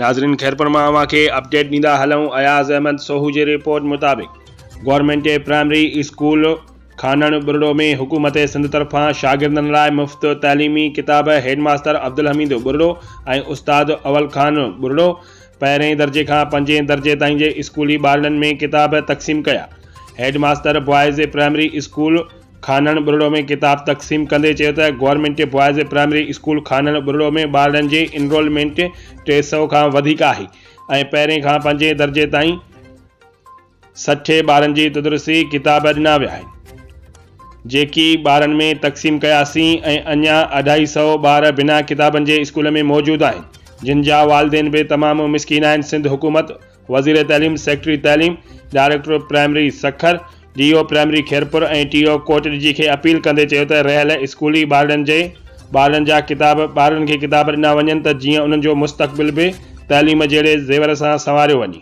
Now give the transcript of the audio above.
ناظرين خيرپور مان اوهان کي اپڊيٽ ڏيندا هلون اياز احمد سوهو جي رپورٽ مطابق government primary school Khanan Buriro ۾ حڪومت سنڌ طرفان شاگردن لاء مفت تعليمي ڪتاب هيڊ ماستر عبدالحميد ٻرڙو ۽ استاد اول خان ٻرڙو پهرئين درجي کان پنجين درجي تائين جي اسڪولي ٻارڙن ۾ ڪتاب تقسيم ڪيا head master boys primary school Khanan Buriro ۾ ڪتاب تقسيم ڪندي چيو ته government boys primary school Khanan Buriro ۾ ٻارڙن جي انرولمينٽ 300 کان وڌيڪ آهي ۽ پهرين کان پنجين درجي تائين 60 ٻارن جي تدرسي ڪتاب ڏنا ويا آهن جيڪي ٻارن ۾ تقسيم ڪياسين ۽ اڃا اڍائي سئو ٻار بنا ڪتابن جي اسڪول ۾ موجود آهن جن جا والدين به تمام مسڪين آهن سنڌ حڪومت وزير تعليم، سيڪريٽري تعليم، director primary Sukkur, D O primary Khairpur ۽ T O Kotdiji کي اپيل ڪندي چيو ته رهيل اسڪولي ٻارڙن جي ٻارڙن جا ڪتاب ٻارڙن کي ڪتاب ڏنا وڃن ته جيئن انهن جو مستقبل به تعليم جهڙي زيور سان سنواريو وڃي.